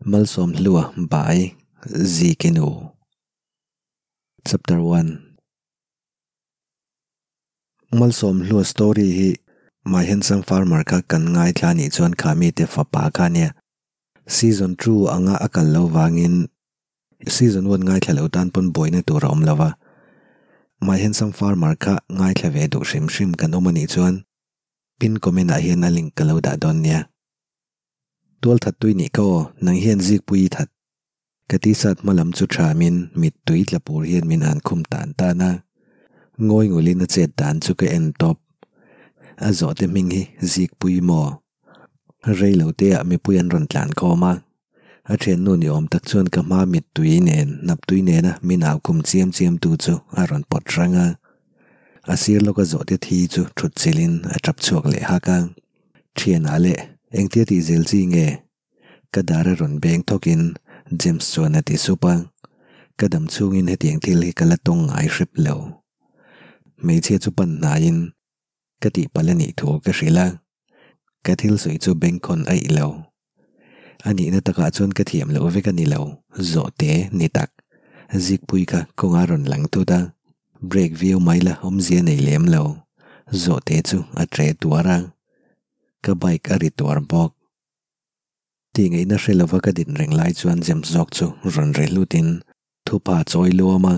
Malsawmhlua by Zikinu. Chapter 1 Malsawmhlua story hi My Handsome Farmer kha kan ngaithla nih chuan kha mite fapa kha nia. Season 2 anga a kal lo vangin Season 1 ngaithla lo tan pawn buaina tur a awm lo va. My Handsome Farmer kha ngaithla ve duh hrim hrim kan awm anih chuan pin comment ah hian a link ka lo dah dawn nia. Tual that tui nih ka aw, nang hian zikpui i that. Ka tisat hma lam chu thamin mittui tla pur hian min han khum tan tan a, ngawi ngulin a chet dan chu ka en tawp. A zawhte hming hi zikpui maw? Rei lo te ah mipui an rawn tlan khawm a, a thiannu ni awm tak chuan ka hma mittui nen hnaptui nena min au khum chiam chiam tu chu a rawn pawt hrang a. A sir lawka zawhte thi chu thut chilhin a tap chhuak leh hak a. Thianah leh engtia tih zel chi nge? Ka dar a rawn beng thawkin James chuan a ti sup a, ka dam chhungin hetiang thil hi ka la tawng ngai hrep lo. Hmeichhia chu pan hnaiin ka tihpalh a nih thu ka hrilh a, ka thil sawi chu bengkhawn aih lo. A nihna takah chuan ka thiam loh vek a ni lo, zawhte ni tak. Zikpui kha kawnga rawn lang thut a, break viau mai la awmzia nei lem lo. Zawhte chu a tre tuar a, ka bike a ri tuar bawk. Tih ngaihna hre lova ka din reng lai chuan James zawk chu rawn ri hlutin thupa chawi luam a,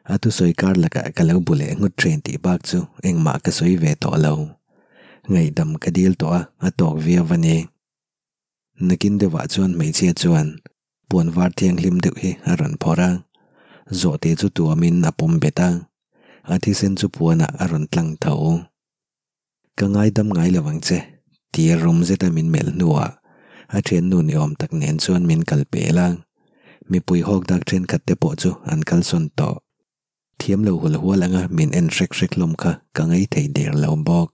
a thusawi kar lakah ka lo bu leh nghut thin tih bak chu engmah ka sawi ve tawh lo. Ngaihdam ka dil tawh a, a tawk viau a ni. Nakin deuhah chuan hmeichhia chuan puan var thianghlim deuh hi a rawn phawrh a, zawhte chu tuamin a pawm bet a, a thisen chu puanah a rawn tlang tho. Ka ngaidam ngai lo ang che, tia rum zeta min melh hnuah a thiannu ni awm tak nen chuan min kal pel a, mipui hawk dak thenkhat te pawh chu an kalsawn tawh. Thiam lo hul hual anga min en hrek hrek hlawm kha ka ngaithei der lo bawk.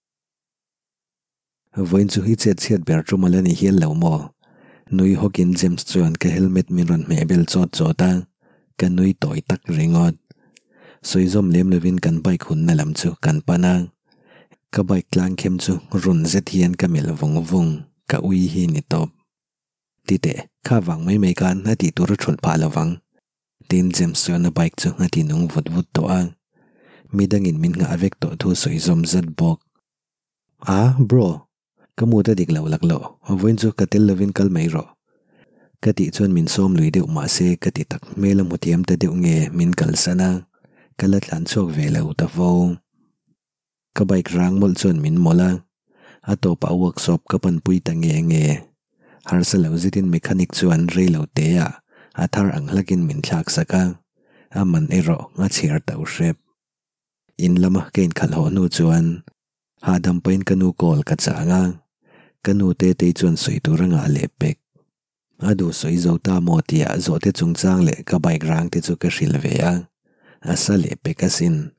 Vawiin chu i chet chhiat ber tum ala ni hial lo maw? Nui hawkin James chuan ka helmet min rawn hmeh bel chawt chawt a, ka nui tawi tak ringawt. Sawi zawm lem lovin kan bike hunna lam chu kan pan a, ka bike tlang khem chu run zet hian ka melh vung vung, ka ui hi ni tawp. Ti teh, kha vang mai mai khan a tih tur a thulh phah lovang. Tin James chuan a bike chu a ti nung vut vut tawh a, midangin min nghah vek tawh thu sawi zawm zat bawk. A, bro, ka mood a dik lo lak lo, vawiin chu ka tel lovin kal mai rawh. Ka tih chuan min sawm lui deuh mahse ka ti tak hmel a hmu thiam ta deuh nge min kalsan a, ka la tlan chhuak ve lo ta fo. Ka bike rang mawlh chuan min mawlh a, a tawpah workshop ka panpui ta nge nge. Harsa lo zetin mechanic chuan rei lo te ah a thar ang hlakin min thlak sak a, a man erawh a chhiar to hrep. In lama ka inkhalh haw hnu chuan hahdam pahin ka nu call ka chang a, ka nu Tetei chuan sawi tur a ngah leh pek. A duh sawi zo ta maw tia zawhte chungchang leh ka bike rang te chu ka hrilh ve a, a sa leh pek asin.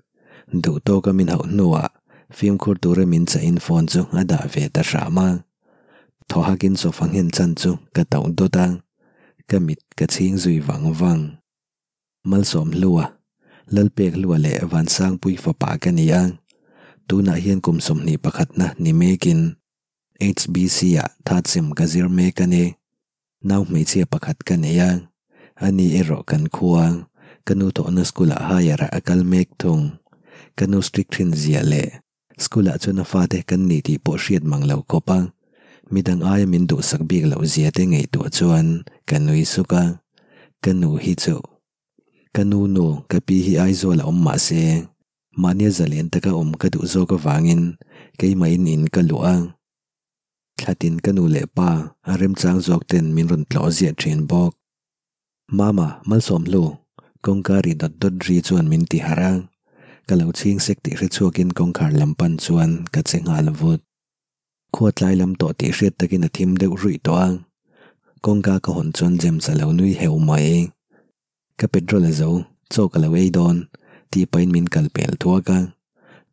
Duh tawka min hauh hnuah fimkhur tura min chahin phone chu a dah ve ta hram a. Thaw hakin sofa nghen chan chu ka tauh dawt a, ka mit ka chhing zui vang vang. Malsawm Hlua, Lalpek Hlua leh Vansangpui fapa ka ni a, tunah hian kum 21 na ni mekin HBC-ah thatsim ka zir mek a ni. Nau hmeichhia pakhat ka nei a, ani erawh kan khua, ka nu thawhna school-ah higher-ah a kal mek thung. Ka nu strict thin zia leh school-ah chuan a fate kan ni tih pawh hriat mang lo khawp a, midang aia min duhsak bik loh zia te ngaihtuah chuan ka nui suk a, ka nu hi chu ka nu nu ka pi hi Aizawl a awm mah se mahnia zalen taka awm ka duh zawk avangin keimahin in ka luah a, thlatin ka nu leh pa a remchang zawk ten min rawn tlawh ziah thin bawk. Mama, Malsawmhlu, kawngka ri dawt dawt ri chuan min ti harh a, ka lo chhing sek tih hre chhuakin kawngkhar lam pan chuan ka che nghal vut. Khua tlai lam tawh tih hriat takin a thim deuh ruih tawh a, kawngka ka hawn chuan James a lo nui heu mai. Ka petrol a zo, chaw ka lo ei dawn, tih pahin min kal pel thuak a,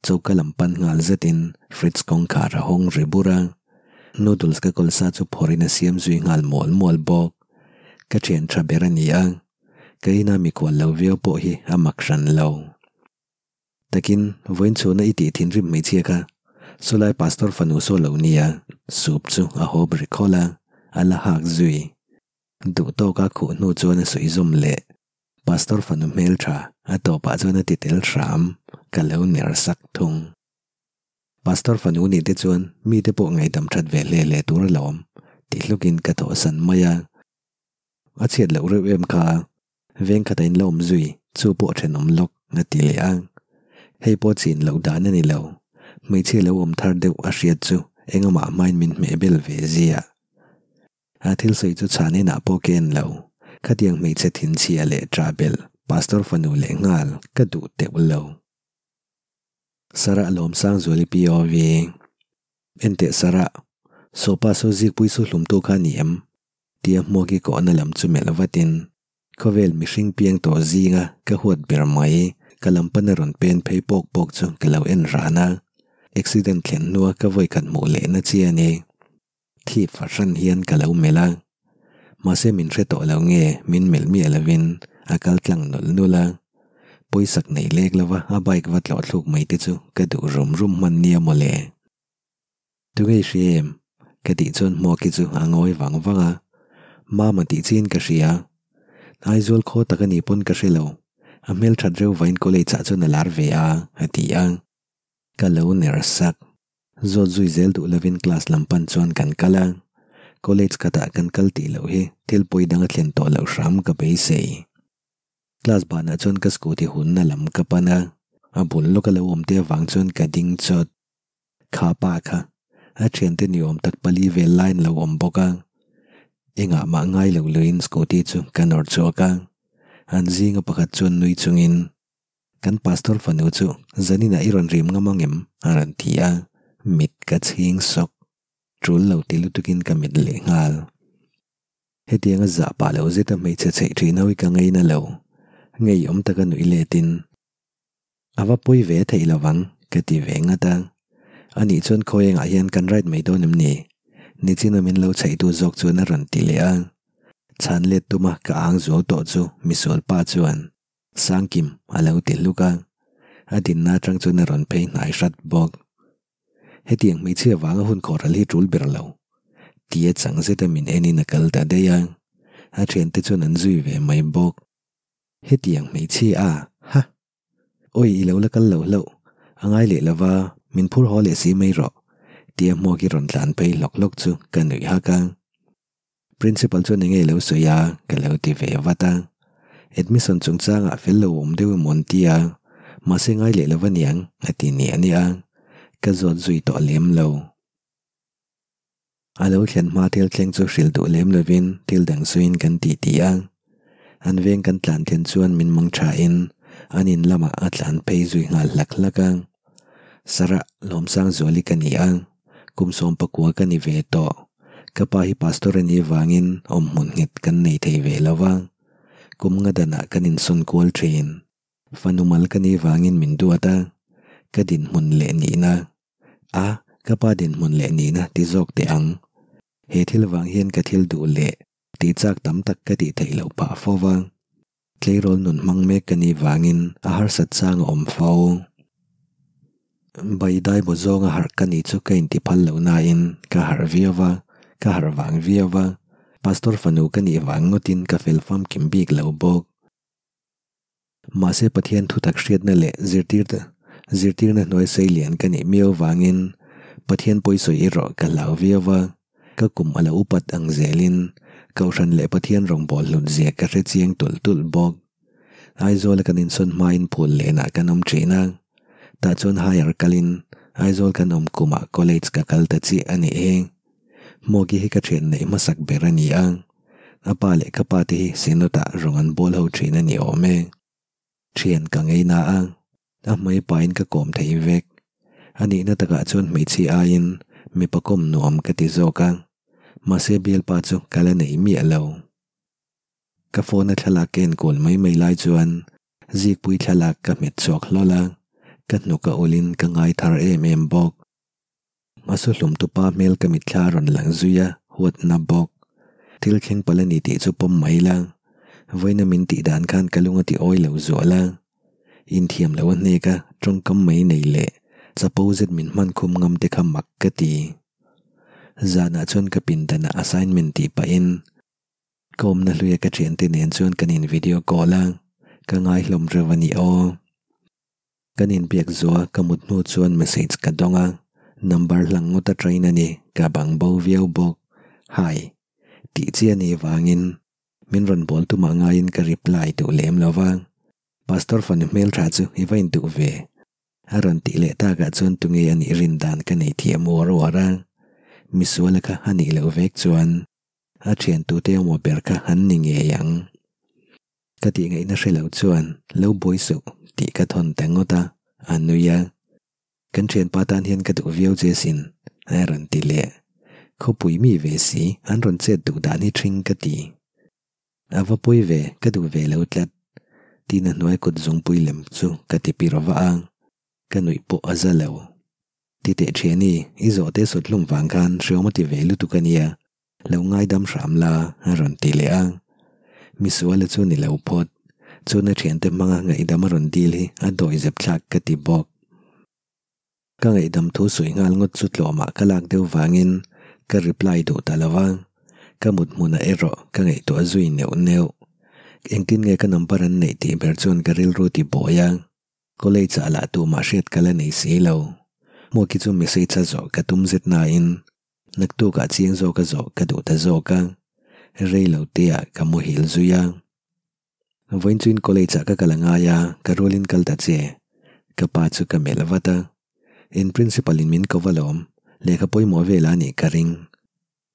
choka lam pan nghal zetin fridge kawngkhar a hawng ri bur a, noodles ka kawl sa chu phawrhin a siam zui nghal mual mual bawk. Ka thian tha ber a ni a, ka ina mikhual lo viau pawh hi a mak hran lo. Takin, vawiin chhuna i tih thinrim hmeichhia kha sawlai pastor fanu saw lo nia, soup chu a hawp ri khawlh a, a la hak zui. Duhtawka khuh hnu chuan a sawi zawm leh. Pastor fanu hmeltha a tawpah chuan a ti tel hram, ka lo ner sak thung. Pastor fanu nih te chuan mite pawh ngaihdam that ve hle hle tur alawm ti hlukin ka thawhsan mai a. A chhiat loh reuh em kha, veng khata in la awm zui chu pawh thenawm lawk a ti leh a. Hei pawh chin loh dan a ni lo, hmeichhia lo awm thar deuh a hriat chu engamah hmain min hmehbel ve ziah. A thil sawi chu chhan inah pawh ka en lo. Khatiang hmeichhe thinchhia leh ṭahbelh Pastor fanu leh nghal ka duh teuh lo. Sarah Lawmsangzuali POV. Enteh Sarah, Sawpa saw zikpui su hlumtu kha a ni em? Tia hmuaki kawhna lam chu melh vatin khawvel mihring piang tawh zinga ka huat ber mai ka lam pana rawn pen phei pawk pawk chu ka lo en ran a. Accident thlen hnua ka vawikhat hmuh lehna chi a ni. Thip fahran hian ka lo melh a, mahse min hre tawh lo nge min melh miah lovin a kal tlang nawlh nawlh a, pawisak nei lek lova a bike va tlawh thluk mai te chu ka duh rum rum hman nia mawle. Tunge i hria em? Ka tih chuan Hmuaki chu a ngawi vang vang a, Mama tih chiin ka hria. Aizawl khaw tak a ni pawn ka hre lo, a hmelthat reuh vain college ah chuan a lar ve a, a ti a. Ka lo ner sak. Zawt zui zel duh lovin class lam pan chuan kan kal a, college khatah kan kal tih loh hi thil pawi dang a thlen tawh loh hram ka beisei. Class banah chuan ka scooty hunna lam ka pan a, a bul lawka lo awm te avang chuan ka ding chawt. Kha pa kha a thiante ni awm tak pali vel laiin lo awm bawk a, engah mah ngai lo luiin scooty chu ka nawr chhuak a, an zinga pakhat chuan nui chungin Kan pastor fanu chu zaninah i rawn rim ngam ang em? a rawn ti a, mit ka chhing sawk. Tul lo ti lutukin ka mit leh nghal. Hetianga zah pah lo zeta hmeichhe chheih thin ho hi ka ngaina lo. Ngeiawm taka nuih letin, A va pawi ve theih lo vang, ka ti ve ngat a. Anih chuan khawi engah hian kan ride mai dawn em ni? Nichina min lo chheihtu zawk chuan a rawn ti leh a. Chhan let tuma ka ang zuau tawh chu misual pa chuan, Sangkim a lo ti hluk a, a dinna atang chuan a rawn phei hnai hrat bawk. Hetiang hmeichhia vanga hun khawhral hi tul ber lo. Tia chang zeta min enin a kal ta daih a, a thiante chuan an zui ve mai bawk. Hetiang hmeichhia a, ha! Awi i lo la kal lo hlauh, a ngai leh lova min phur haw leh si mai rawh, tia hmuak i rawn tlan phei hlawk hlawk chu ka nuih hak a. Principal chuan enge lo sawi a ka lo ti ve vat a. Admission chungchangah fel lo awm deuh emaw an ti a, mahse ngai leh lo aniang a ti niah niah a, ka zawt zui tawh lem lo. A lo thlen hma thil thleng chu hrilh duh lem lovin thil dang suiin kan ti ti a. An veng kan tlan thlen chuan min mang thain an in lamah a tlan phei zui nghal hlak hlak a. Sarah Lawmsangzuali ka ni a, kum 19 ka ni ve tawh. Ka pa hi pastor a nih avangin awmhmun nghet kan nei thei ve lo va, kum nga danah kan insawn kual thin. Fanu mal ka nih avangin min duat a, ka dinhmun leh nihna, a, ka pa dinhmun leh nihna ti zawk teh ang. He thil vang hian ka thil duh leh tih chak tam tak ka tih theih loh phah fo va. Tleirawl nun hmang mek ka nih vangin a harsat chang a awm fo. Baidai baw zawnga harh ka nih chu ka inti phal loh nain ka harh viau va, ka harh vang viau va, Pastor fanu ka nih vang ngawtin ka fel famkim bik lo bawk. Mahse Pathian thutak hriatna leh zirtirna zirtirna hnuai sei lian ka nih miau vangin Pathian pawisawi erawh ka hlau viau va. Ka kum a lo upat ang zelin Kohhran leh Pathian rawngbâwl hlut zia ka hre chiang tulh tulh bawk. Aizawla kan insawn hmain phul lenah kan awm thin a, tah chuan higher kalin Aizawl kan awm kumah college ka kal ta chiah a nih hi. Hmuaki hi ka thian neih hmasak ber a ni a, a pa leh ka pa te hi Synod-ah rawng an bawl ho thin a ni awm e. Thian ka ngei na a, a hmai pain ka kawm thei vek. A nihna takah chuan hmeichhia aiin mipa kawm nuam ka ti zawk a, mahse bialpa chu ka la nei miah lo. Ka phone a thlalak ka enkawl mai mai lai chuan zikpui thlalak ka hmet chhuak hlawl a, ka hnuk a ulin ka ngai thar em em bawk. A su hlum tupa hmel ka mitthla a rawn lang zui a, huatna bawk. Thil thleng palh a ni tih chu pawm mai la. Vawiina min tih dan khan ka lung a ti awi lo zual a. Inthiam lo a hnek a, tawngkam mai nei leh chapo zet min hman khum ngam te kha mak ka ti. Zanah chuan ka pindanah assignment tih pahin. Ka awmna hluia ka thiante nen chuan kan in video call a, ka ngai hlawm reuh a ni aw. Kan inbiak zuah ka mut hnu chuan message ka dawng a, number hlang ngawt atangin a ni, ka bang bo viau bawk. Hi. Tih chi a nih vangin min rawn bawl tumah ngaiin ka reply duh lem lo va, Pastor fanu hmeltha chu i va induh ve. A rawn tih leh takah chuan tunge a nih rin dan ka nei thiam uar uar a, misuala kha a nih loh vek chuan a thiantute emaw ber kha an ni ngei ang. Ka tih ngaihna hre lo chuan lo buai suh tih ka thawn ta ngawt a, a nui a. Kan thianpa tan hian ka duh viau che sin, a rawn ti leh. Khawpui mi ve si an rawn chet duh dan hi ṭhing ka ti. A va pawi ve, ka duh ve lo tlat. Tiin a hnuai kut zungpui lem chu ka ti pi rawh va a, ka nuih pawh a za lo. Ti teh thiani, i zawhte sut hlum vang khan hriawm a ti ve lutuk a nia, lo ngaidam hram la, a rawn ti leh a. Misuala chu ni lo phawt, chuan a thiante hmanga ngaihdam a rawn dil hi a dawihzep thlak ka ti bawk. Ka ngaihdam thu sawi nghal ngawt chu tlawmah ka lak deuh vangin ka reply duh ta lo va, ka mut hmunah erawh ka ngaihtuah zui neuh neuh. Engtin nge ka number an neih tih ber chuan ka rilru ti buai a, college ah lah tumah hriat ka la nei si lo. Hmuaki chu message a zawh ka tum zet nain naktukah chiang zawk a zawh ka duh ta zawk a, rei lo te ah ka muhil zui a. Vawiin chuin college ah ka kal a ngai a, ka rualin kal ta che. Ka pa chu ka melh vat a. In principal in min ko va lawm, lehkha pawimawh vel a nih ka ring.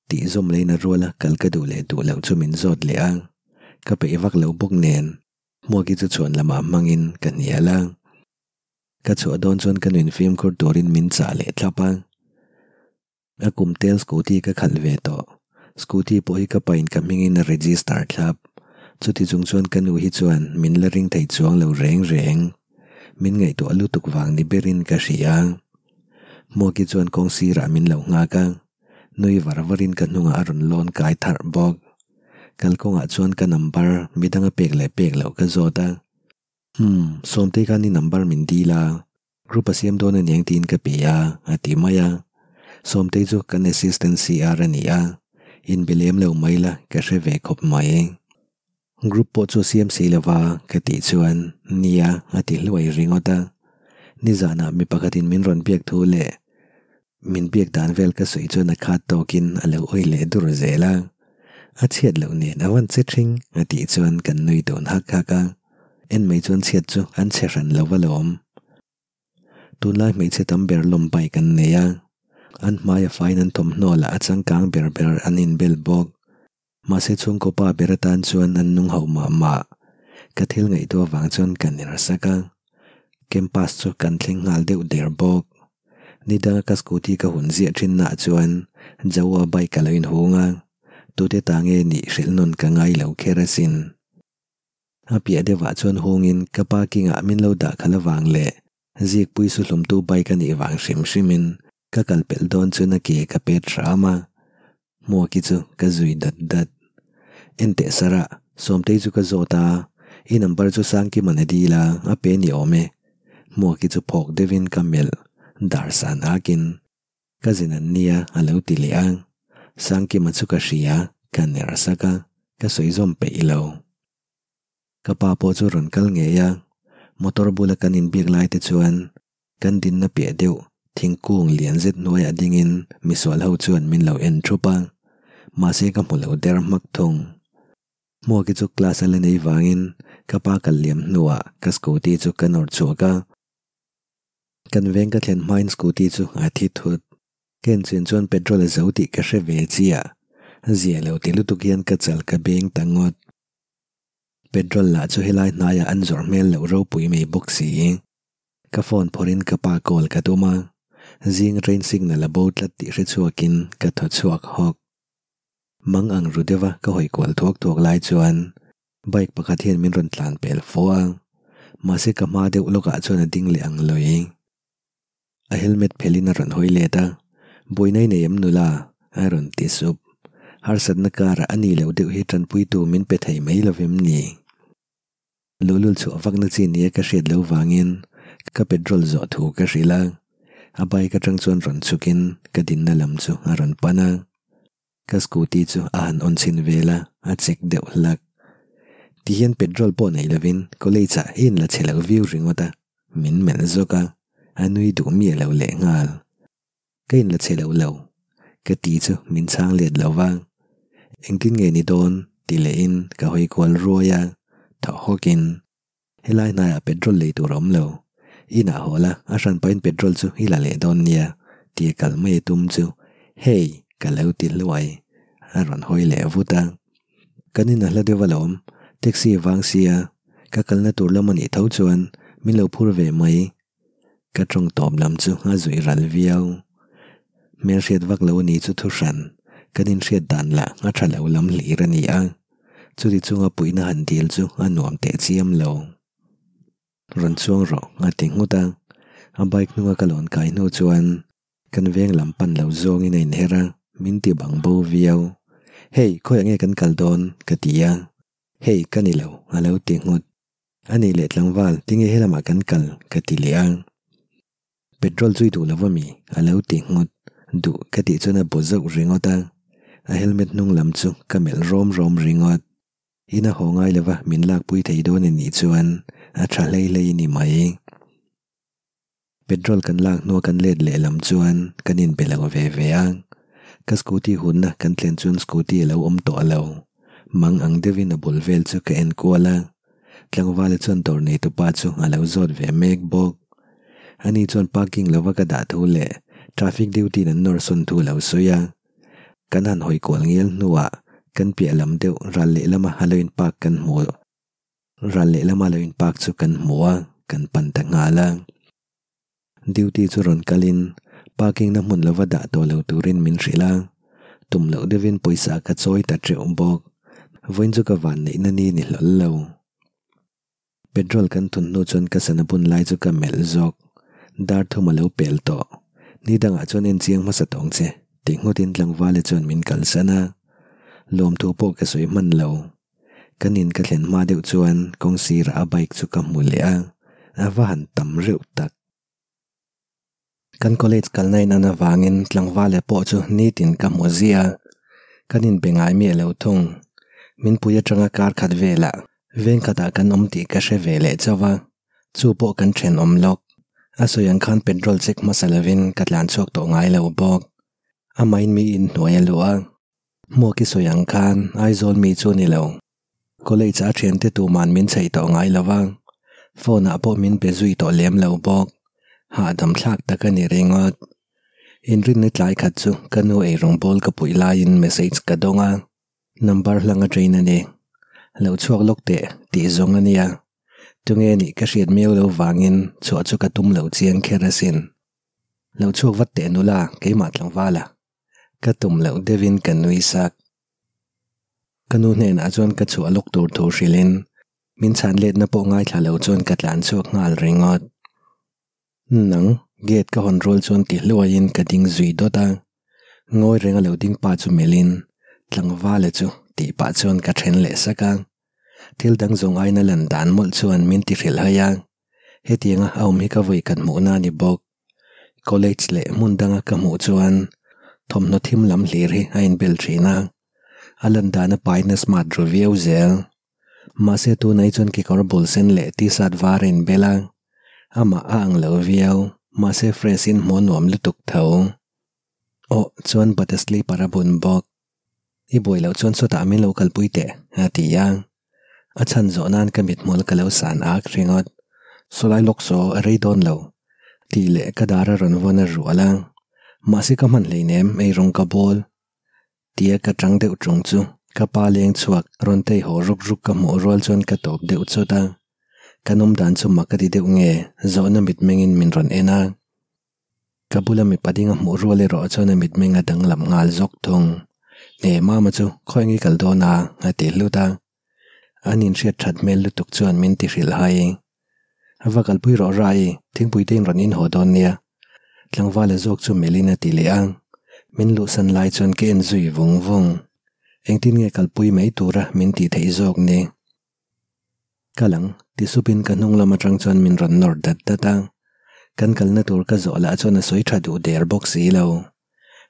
Tih zawm leh in a rual a, kal ka duh leh duh loh chu min zawt leh a. Ka peih vak lo bawk nen, Hmuaki chu chhuan lamah hmangin ka hnial a. Ka chhuah dawn chuan ka nuin fimkhur turin min chah leh thlap a. A kum tel scooty ka khalh ve tawh. Scooty pawh hi ka pain ka hmingin a register thlap. Chuti chung chuan ka nu hi chuan min la ring thei chuang lo reng reng. Min ngaihtuah lutuk vang ni berin ka hria. Hmuaki chuan kawng sirah min lo nghak a, nui var varin ka hnungah a rawn lawn kai tharh bawk. Kalkawngah chuan ka number midanga pek leh pek loh ka zawt a. Umm, Sawmtei khan i number min dil a. Group a siam dawn aniang tiin ka pe a, a ti mai a. Sawmtei chu kan assistant CR a ni a, inbe lem lo mai la ka hre ve khawp mai. Group pawh chu siam si lo va ka tih chuan nia a ti hluai ringawt a. Nizanah mi pakhatin min rawn biak thu leh min biak dan vel ka sawi chuan a khat tawkin a lo awi leh dur zel a. A chhiat loh nen a van che thing a tih chuan kan nui dun hak hak a. En mai chuan chhiat chu an chhe hran lo alawm. Tunlai hmeichhe tam ber lawm bike an nei a, an hmai a faiin an thawmhnaw lah a changkang ber ber an inbel bawk. Mahse chhungkaw pa ber atan chuan an nung ho mah mah. Ka thil ngaihtuah vang chuan ka ner sak a, campus chu kan thleng nghal deuh der bawk. Ni danga ka scooty ka hun ziah thin nah chuan Jawa bike a lo inhung a, tute ta nge nih hrilh nawn ka ngai lo kher asin. A piah deuhah chuan hungin ka parking ah min lo dah khalh avang leh Zikpui su hlumtu bike a nih vang hrim hrimin ka kal pelh dawn chuan a ke ka pet hram a, Hmuaki chu ka zui dat dat. Enteh Sarah, Sawmtei chu ka zawt a, i number chu Sangkiman a dil a, a pe ni awm e. Hmuaki chu phawk deuhin ka melh dar san akin Ka zin an nia a lo ti leh a, Sangkima chu ka hria, ka ner sak a, ka sawi zawm peih lo. Ka pa pawh chu rawn kal ngei a, motor bula kan inbiak lai te chuan kan dinna piah deuh thingkung lian zet hnuaiah dingin misual ho chuan min lo en thup a, mahse ka hmu lo der hmak thung. Hmuaki chu class a la nei vangin ka pa kal liam hnuah ka scooty chu ka nawr chhuak a, Kan veng ka thlen hmain scooty chu a thi thut. Ka enchian chuan petrol a zo tih ka hre ve chiah. Zia lo ti lutuk hian ka chal ka beng ta ngawt. Petrol lah chu helai hnaiah an zawrh hmel loh ropui mai bawk si. Ka phone phawrhin ka pa call ka tum a, zing train signal a bo tlat tih hre chhuakin ka thaw chhuak hawk. Mang ang ru deuha ka hawi kual thuak thuak lai chuan Bike pakhat hian min rawn tlan pel fo a, mahse ka hma deuh lawkah chuan a ding leh ang lawi. A helmet phelhin a rawn hawi let a, Buaina i nei em nula? a rawn ti sup. Harsatna karah a ni loh deuh hi tanpuitu min pe thei mai lo vem ni? Luhlul chhuah vakna chi nia ka hriat loh vangin ka petrol zawh thu ka hrilh a, a bike atang chuan rawn chhukin ka dinna lam chu a rawn pan a. Ka scooty chu a han on chhin vel a, a chek deuh hlak. Tihian petrol pawh nei lovin college ah i inla chhe lo viau ringawt a, min melh zawk a, a nui duh miah lo lehnghal. Ka inla chhe lo lo, ka ti chu min chhang let lo va. Engtin nge ni dawn? ti lehin ka hawi kual ruai a, thaw hawkin. Helai hnaiah petrol lei tur a awm lo. Inah haw la, a hran pahin petrol chu i la leh dawn nia, tia kal mai a tum chu, Hey! ka lo ti hluai. A rawn hawi leh vut a. Kan in a hla deuh alawm, taxi vang sia, ka kalna tur lam a nih tho chuan min lo phur ve mai. Ka tawng tawp lam chu a zuih ral viau. Hmelhriat vak lo a ni chu thu hran, kan inhriat dan lah a tha lo lam hlir a ni a. Chuti chunga puihna han dil chu a nuam teh chiam lo. Rawn chuang rawh a ti nghut a, a bike hnunga ka lawn kai hnu chuan kan veng lam pan lo zawngin a inher a, min ti bang bo viau. Hey, khawiah nge kan kal dawn? ka ti a. Hey, ka ni lo a lo ti nghut. A nih leh tlangval, tinge helamah kan kal? ka ti leh a. Petrol chu i duh lo va mi? a lo ti nghut. Duh ka tih chuan a bu zauh ringawt a. A helmet hnung lam chu ka melh rawm rawm ringawt. Ina haw ngai lova min lakpui thei dawn a nih chuan a tha hlei hlei a ni mai. Petrol kan lak hnua kan let leh lam chuan kan inbe lo ve ve a. Ka scooty hunna kan thlen chuan scooty a lo awm tawh lo. Mang ang deuhin a bul vel chu ka en kual a. Tlangvala chuan dawr neitupa chu a lo zawt ve mek bawk. Ani chuan parking lova ka dah thu leh traffic duty in an nawr sawn thu a lo sawi a. Kan han hawi kual ngial hnuah kan piah lam deuh ral lehlama a lo in park kan hmu ral lehlama a lo in park chu kan hmu a, kan pan ta nghal a. Duty chu rawn kalin parking na hmun lova dah tawh lo turin min hrilh a, tum loh deuhin pawisa ka chawi ta teuh bawk. Vawiin chu ka van neihna ni ni hlawl lo. Petrol kan thun hnu chuan ka sana bun lai chu ka melh zawk. Dar thum a lo pel tawh. Ni dangah chuan en chiang hmasa tawng che, ti nghutin tlangvale chuan min kalsan a. Lawmthu pawh ka sawi hman lo. Kan in ka thlen hma deuh chuan kawng sirah a bike chu ka hmu leh a, a va han tam reuh tak. Kan college kalna in an avangin tlangvale pawh chu nitin ka hmu ziah a, kan inbe ngai miah lo thung. Min pui atanga kar khat velah veng khatah kan awm tih ka hre ve leh chauh a, chu pawh kan thenawm lawk. A sawi ang khan petrol check hmasa lovin ka tlan chhuak tawh ngai lo bawk. Amahin mi inhnuai a luh a. Hmuak i sawi ang khan Aizawl mi chu ni lo. College a thiante tuman min chheih tawh ngai lo va, phone ah pawh min be zui tawh lem lo bawk. Hahdam thlak tak a ni ringawt. Inrinni tlai khat chu ka nu eirawng bawl ka puih laiin message ka dawng a, number hlang a train a ni. Lo chhuak lawk teh tih zawng a nia. Tunge nih ka hriat miau lo vangin chhuah chu ka tum lo chiang kher asin. Lo chhuak vat teh nula keimah tlangvala. Ka tum loh deuhin ka nui sak. Ka nu hnenah chuan ka chhuah lawk tur thu hrilhin min chhan letna pawh ngaithla lo chuan ka tlan chhuak nghal ringawt. Nang, gate ka hawn rual chuan ti hluaiin ka ding zui dawt a. Ngawi renga lo ding pa chu melhin tlangvala chu tih pah chuan ka then leh sak a. Thil dang zawng aina lan dan mawlh chuan min ti hrilh hai a. Hetianga a awm hi ka vawi khat hmuhna a ni bawk. College leh hmun danga ka hmuh chuan thawmhnaw thim lam hlir hi a inbel thin a, a lan dan a paina smart ru viau zel. Mahse tunah hi chuan kekawr bul sen leh t-shirt var a inbel a, amah a ang lo viau, mahse fresh in hmuh a nuam lutuk tho. Aw chuan bata slipper a bun bawk. I buai loh chuan sawtah min lo kalpui teh, a ti a. A chhan zawh nan ka mithmual ka lo san ak ringawt. Sawlai lawk saw a rei dawn lo tih leh ka dar a rawn vawn a rual a. Mahse ka hman hleinem ei rawng ka bawl tia ka tang deuh tung chu ka pa leng chhuak rawn tei haw ruk ruk ka hmuh rual chuan ka tawp deuh chawt a. Kan awm dan chu mak a ti deuh nge zawhna mitmengin min rawn en a. Ka bula mipa ding a hmuh rual erawh chuan a mitmeng a danglam nghal zawk thung. Hne mama chu khawi nge kal dawn a? a ti hlut a. An inhriat that hmel lutuk chuan min ti hrilh hai. Va kalpui rawh Rai, thingpui te in rawn inhaw dawn nia. Tlangvala zawk chu melhin a ti leh a. Min luhsan lai chuan ka en zui vung vung. Engtin nge kalpui mai tura min tih theih zawk ni? Kal ang, ti supin ka hnung lam atang chuan min rawn nawr dat dat a. Kan kalna tur ka zawh lah chuan a sawi tha duh der bawk si lo.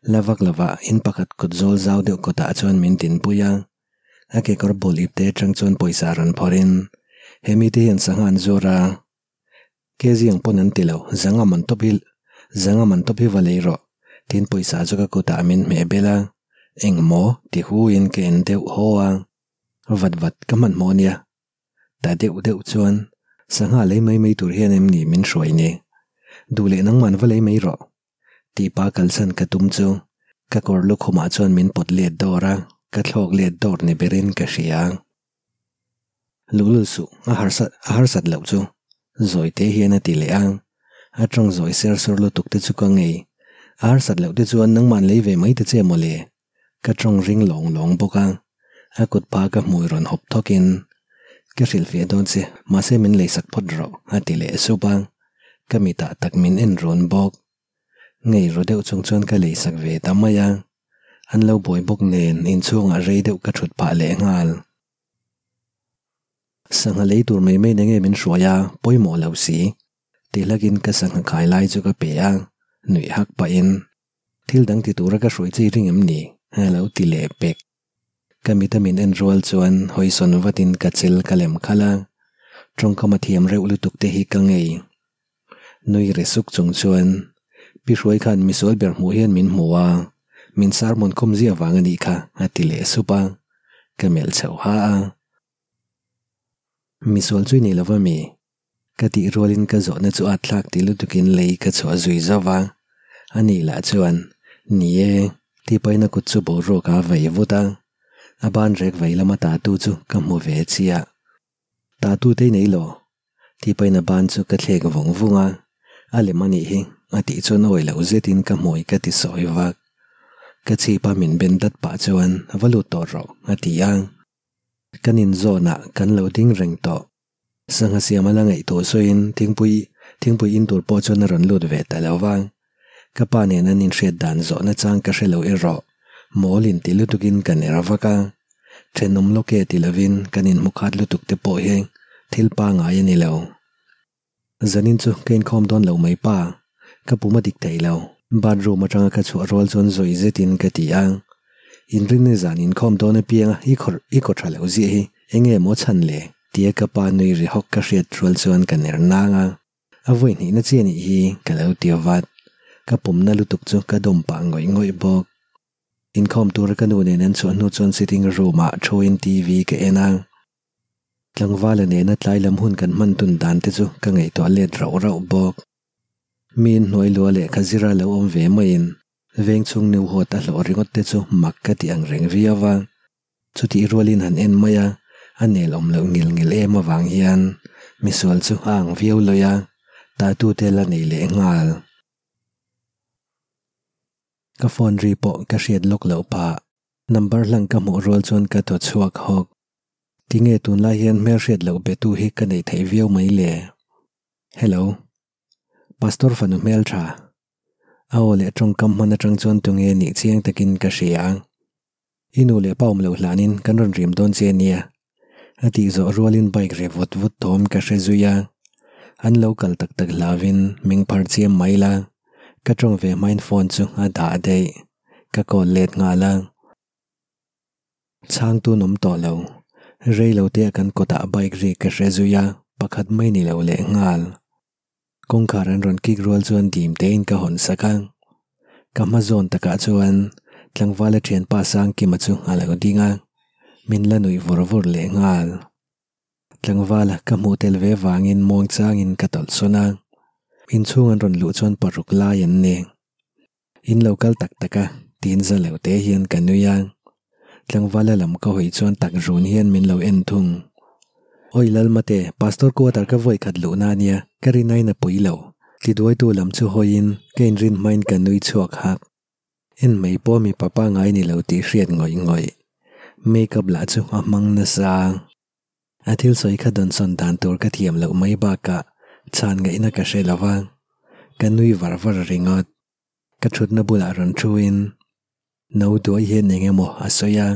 La vak lovah in pakhat kawt zawl zau deuh kawtah chuan min dinpui a, a kekawr bul ipte atang chuan pawisa rawn phawrhin, He mite hian sangha an zuar a, ke ziang pawn an ti lo, zanga man tawp hi zanga man tawp hi va lei rawh, tiin pawisa chu ka kutah min hmeh bel a, engmaw ti huin ka en deuh haw a, vat vat ka hmanhmawh ania. Ta deuh deuh chuan sangha lei mai mai tur hian em ni min hruai ni? Duh leh nangman va lei mai rawh. Tih pa kalsan ka tum chu ka kawr lukhumah chuan min pawt let dawr a, ka thlawk let dawr ni berin ka hria. Luhlul suh, a harsat a harsat loh chu zawi te hian a ti leh a, a tawng zawi ser sur lutuk te chu ka ngei. A harsat loh te chuan nangman lei ve mai ta che mawle. Ka tawng ring lawng lawng bawk a, a kut pa ka hmui rawn hawp thawkin, Ka hrilhfiah dawn che, mahse min leisak phawt rawh, a ti leh sup a, ka mitah tak min en rawn bawk. Ngei ru deuh chung chuan ka leisak ve ta mai a, an lo buai bawk nen inchhungah rei deuh ka thut phah leh nghal. Sangha lei tur mai mai nenge min hruai a, pawimawh lo si, ti hlakin ka sangha khai lai chu ka pe a, nuih hak pahin, Thil dang ti tura ka hruai che i ring em ni? A lo ti leh pek. Ka mita min en rual chuan hawisawn vatin ka chil ka lem khalh a, tawngkam a thiam reuh lutuk te hi ka ngei. Nui ri suk chung chuan Pi Hruai khan misual ber hmuh hian min hmu a, min sermon khum zia vang a nih kha a ti leh sup a, ka melh chhoh ha a. Misual chu i ni lova mi? Ka tih rualin ka zawhna chu a thlak ti lutukin lei ka chhuah zui zauh va, a nih lah chuan, Ni e, tih pahin a kut chu boruak a vei vut a, a ban rek vei lama tatu chu ka hmu ve chiah. Tatu te i nei lo? tih pahin a ban chu ka thlek vung vung a, a lem a nih hi, a tih chuan awi loh zetin ka hmui ka ti sawi vak. Ka chhipa min ben dat pah chuan, Va lut tawh rawh, a ti a. Kan inzawnah kan lo ding reng tawh. Sangha siam a la ngaihtuah sawiin thingpui thingpui in tur pawh chuan a rawn lut ve ta lo va. Ka pa nen an inhriat dan zawhna chang ka hre lo erawh mawl in ti lutukin ka ner vak a. Thenawm lawk e ti lovin kan inhmu khat lutuk te pawh hi thil pangai a ni lo. Zanin chu ka inkhawm dawn lo mai pa, ka pum a dik thei lo. Bathroom atanga ka chhuah rual chuan zawi zetin ka ti a, Inrinni zan inkhawm dawn apianga i khawrh i kaw tha lo ziah hi eng nge maw chhan le? Tia ka pa nui ri hawk ka hriat rual chuan ka ner nang a, a vawi hnihna chi anih hi ka lo ti vat. Ka pumna lutuk chu ka dawm pah ngawih ngawih bawk. Inkhawm tura ka nu nen an chhuah hnu chuan sitting room ah thuin TV ka en a. Tlangvala nena tlai lam hun kan hman tun dan te chu ka ngaihtuah let rauh rauh bawk. Miin hnuai lua lehkha zira lo awm ve maiin veng chhung nu huat a hlawh ringawt te chu mak ka ti ang reng viau a. Chutih rualin han en mai a, a nel awm loh ngil ngil em avang hian misual chu a ang viau lawi a, tatute la nei leh nghal. Ka phone ri pawh ka hriat lawk loh phah. Number hlang ka hmuh rual chuan ka thaw chhuak hawk. Tinge tunlai hian hmelhriat loh betu hi ka neih theih viau mai le? Hello. Pastor fanu hmeltha. A aw leh tawngkam hman atang chuan tunge nih chiang takin ka hria. I nu leh pa awm loh hlanin kan rawn rim dawn che ania. A tih zawh rualin bike ri vut vut thawm ka hre zui a. An lo kal tak tak hlauhin ming phar chiam mai la. Ka tawng ve hmain phone chu a dah daih. Ka call let nghal a. Chhang tun awm tawh lo. Rei lo te ah kan kawtah bike ri ka hre zui a, pakhat mai ni lo leh nghal. Kawngkhar an rawn kik rual chuan dim tein ka hawn sak a. Ka hma zawn takah chuan tlangvala thianpa Sangkima chu a lo ding a, min la nuih vur vur leh nghal. Tlangvala ka hmuh tel ve vangin muang changin ka tawlh sawn a, inchhung an rawn luh chuan paruk lai an ni. In lo kal tak tak a, tiin za lo te hian ka nui a. Tlangvala lam ka hawi chuan tak run hian min lo en thung. Awi Lalmate, Pastor quarter ka vawi khat luhna ania, ka rin aiin a pui lo. Tiduaitu lam chu hawiin ka inrin hmain ka nui chhuak hak. En mai pawh mipa pangai ni lo tih hriat ngawih ngawih. Make up lah chu a hmang nasa. A thil sawi kha dawnsawn dan tur ka thiam loh mai bakah chhan ngaihna ka hre lo va, ka nui var var ringawt. Ka thutna bulah rawn thuin no duai hian eng emaw a sawi a,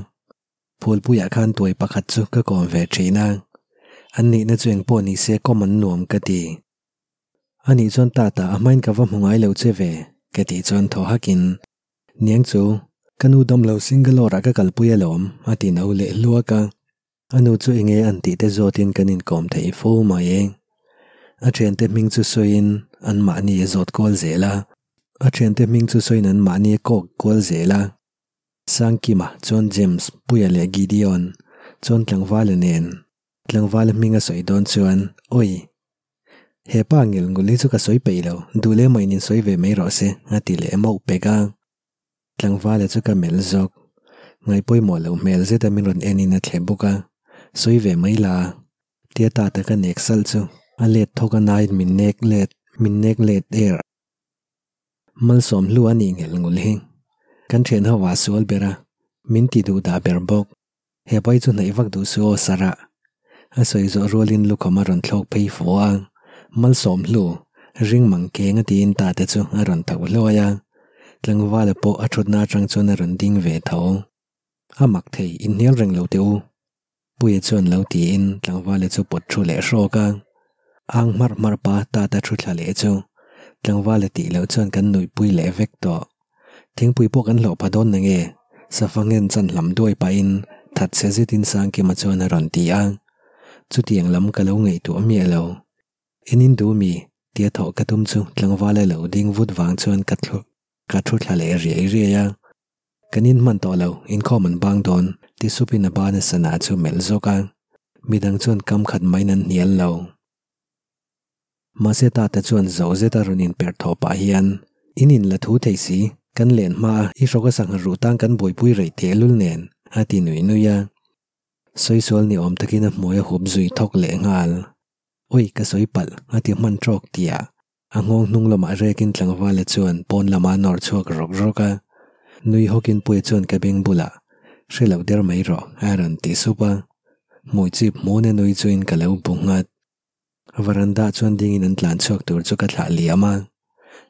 Phulpuiah khan tuai pakhat chu ka kawm ve thin a, an nihna chu eng pawh ni se kawm an nuam ka ti. Anih chuan tata a hmain ka va hmu ngai lo che ve ka tih chuan thaw hakin. Niang chu, ka nu damlo Singalore ah ka kalpui alawm a ti no leh hluak a. A nu chu enge an tih te zawtin kan inkawm thei fo mai e. A thiante hming chu sawiin an mahni a zawt kual zel a. A thiante hming chu sawiin an mahni a kawk kual zel a. Sangkima chuan James, Puia leh Gideon chuan tlangvala nen tlangvala hming a sawi dawn chuan, Awi! He pa ngil ngul hi chu ka sawi peih lo, duh leh mahin in sawi ve mai rawh se, a ti leh mauh pek a. Tlangvala chu ka melh zawk. Ngaihpawimawh loh hmel zeta min rawn enin a thle bawk a, Sawi ve mai la. Tia ta taka nek salh chu a let thawk a nain min nek let, min nek let er. Malsawm hlu a nih ngel ngul hi. Kan thian ho ah sual ber a, min ti duh dah ber bawk. He pai chu hnaih vak duh su aw Sarah. A sawi zawh rualin lukham a rawn thlawk phei fu a, Malsawm hlu, ring mang keng a tiin ta te chu a rawn tho hluai a. Tlangvala pawh a thutna atang chuan a rawn ding ve tho. A mak thei, inhnial reng lo teh u. Puia chuan lo tiin tlangvala chu pawt thu leh hrawk a. Ang hmarh hmarh pa tata thu thla leh chu tlangvala tih loh chuan kan nuihpui leh vek tawh. Thingpui pawh kan hlawh pha dawn na nge? Safa ngen chan hlam duai pahin thatchhe zetin Sangkima chuan a rawn ti a. Chutiang lam ka lo ngaihtuah miah lo. En in duh mi? tia thawh ka tum chu tlangvala lo ding vut vang chuan ka ka thu thla leh riai riai a. Kan in hman tawh lo, inkhawm an bang dawn, ti supin a bana sana chu melh zawk a. Midang chuan kam khat maiin an hnial lo. Mahse Tata chuan zo zeta rawn inperh thawh pah hian, In in la thu thei si, kan len hma a, i hrawk a sangha ruh tang kan buaipui reih tehlul nen, a ti nui nui a. Sawi sual ni awm takin a hmui a hup zui thawk leh nghal. Oi, ka sawi palh, a ti hman tawk tiah. A nghawng hnung lamah rekin tlangvala chuan pawn lamah a nawr chhuak rawk rawk a. Nui hawkin Puia chuan ka beng bulah, Hre loh der mai rawh, a rawn ti sup a. Hmui chip hmun a nui chuin ka lo bu nghat. Varanda chuan dingin an tlan chhuak tur chu ka thlah liam a.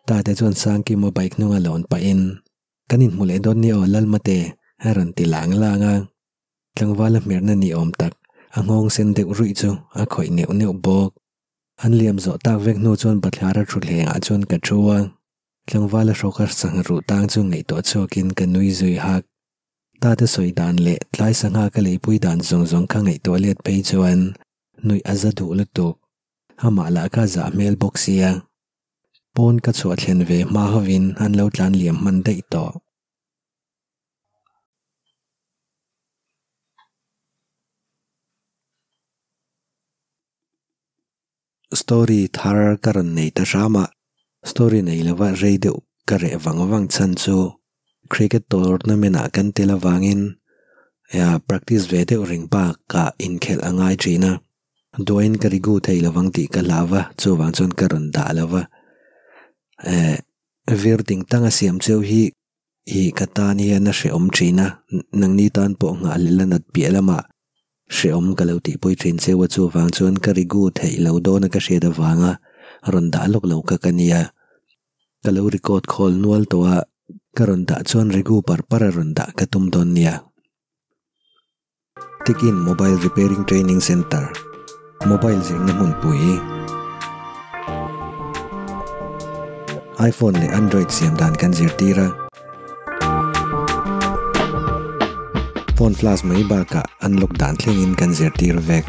Tate chuan Sangkima bike hnunga lawn pahin, Kan inhmu leh dawn nia aw Lalmate, a rawn ti lang lang a. Tlangvala hmerhna ni awm tak, a nghawng sen deuh ruih chu a khawih neuh neuh bawk. An liam zawh tak vek hnu chuan bathlara thutthlengah chuan ka thu a, tlangvala hrawka sangha ruh tang chu ngaihtuah chhuakin ka nui zui hak. Tate sawi dan leh tlai sangha ka leipui dan zawng zawng kha ngaihtuah let phei chuan nuih a za duh lutuk. Amah lah kha zah hmel bawk sia. Pawn ka chhuah thlen ve hma hovin an lo tlan liam hman daih tawh. Story thar ka rawn nei ta hram a, story nei lova rei deuh ka reh vang vang chhan chu cricket tournament ah kan tel avangin practice ve deuh reng bakah inkhelh a ngai thin a, duain ka rigu thei lovang tih ka hlau va, chuvang chuan ka rawn dah lova. Vir ding tang a siam cheu hi Ih, ka tan hian a hrehawm thin a, nangni tan pawh nghahhlelh a nat piah lamah hrehawm ka lo tihpui thin cheu a, chuvang chuan ka rigu theih lo dawn a ka hriat avanga rawn dah lawk lo kha ka nia. Ka lo record khawl nual tawh a, ka rawn dah chuan rigu par par a rawn dah ka tum dawn nia. Tikin Mobile Repairing Training Centre, Mobile zirna hmunpui, iPhone leh Android siam dan kan zirtir a. Phone flash mai bakah unlock dan thlengin kan zirtir vek.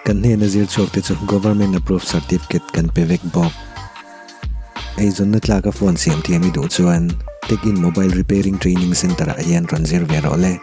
Kan hnena zir chhuak te chu Government Approved Certificate kan pe vek bawk. Eizawnna tlaka phone siam thiam i duh chuan Tech-in Mobile Repairing Training Centre ah hian rawn zir ve rawh le.